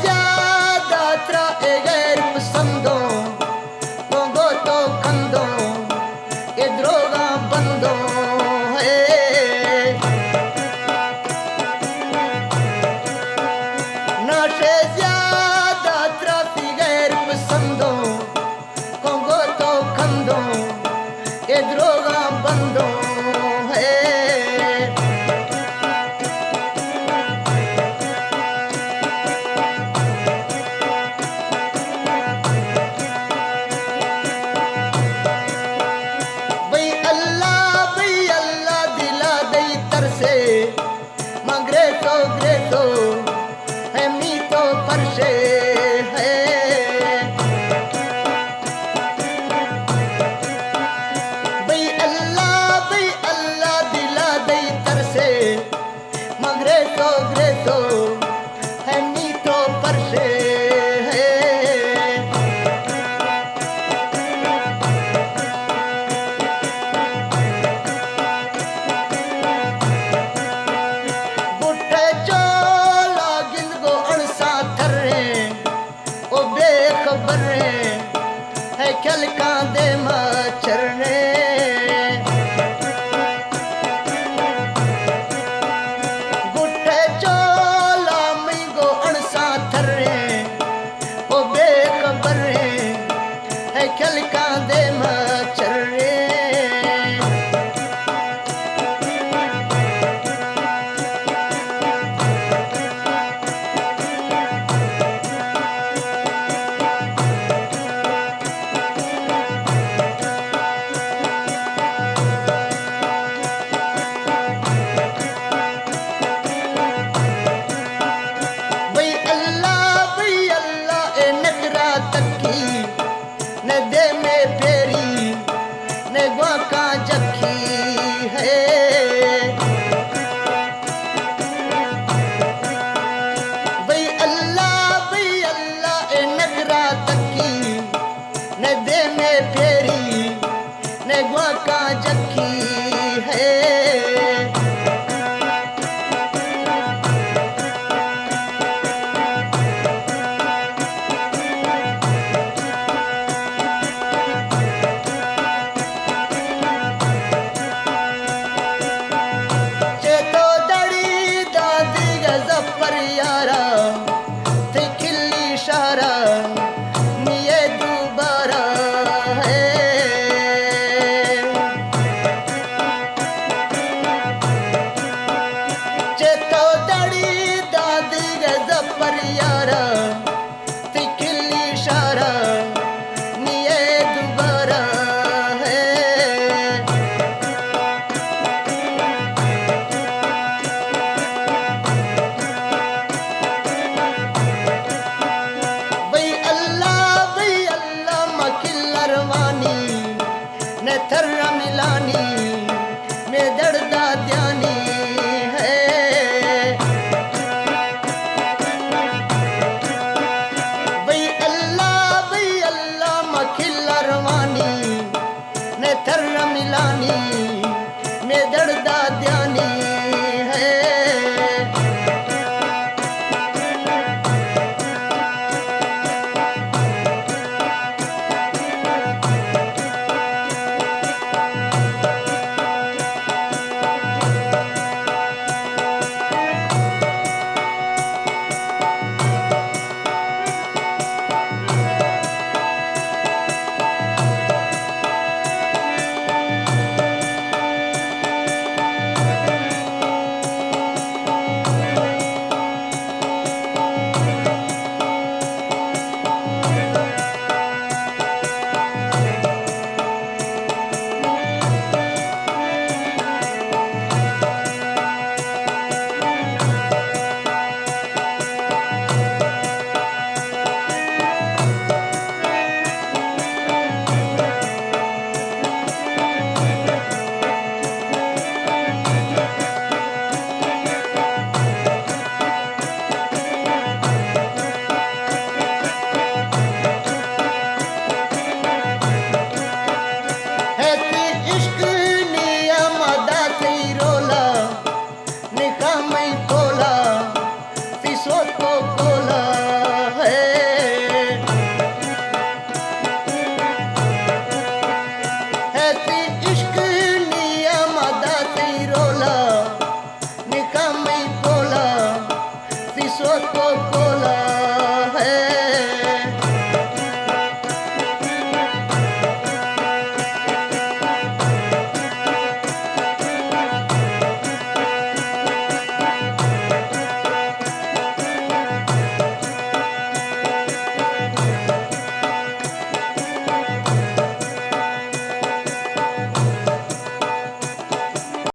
زیادہ ترا اے غیر پسندوں، کونگو تو کندوں، اے دروغاں بندوں، ہے۔ ناشے زیادہ ترا سی غیر پسندوں، کونگو تو کندوں، اے دروغاں بندوں، ہے۔ بھئی اللہ، بھئی اللہ، دلا دئی ترسے، ماں گریسو گریسو، ہے میتو پرشے، ہے۔ بھئی اللہ، بھئی اللہ، دلا دئی ترسے، ماں گریسو گریسو، ہے میتو پرشے، ہے۔ بٹھے چولا گندگو اڑساں تھریں، او بے خبریں، ہے کھلکاں دیما چرنیں۔ گٹے چولا مینگو اڑساں تھریں، او بے خبریں، ہے کھلکاں دیما چریں۔ بھئی اللہ، بھئی اللہ، اے نگرا تکی، نہ دے میں پیری، نہ گواکاں جکی ہے۔ بھئی اللہ، بھئی اللہ، اے نگرا تکی، نہ دے میں پیری، نہ گواکاں جکی ہے۔ چہ تو دڑی دادی گزا پر یارا، تئی کلی شارا، نیے دوبارہ ہے۔ چہ تو دڑی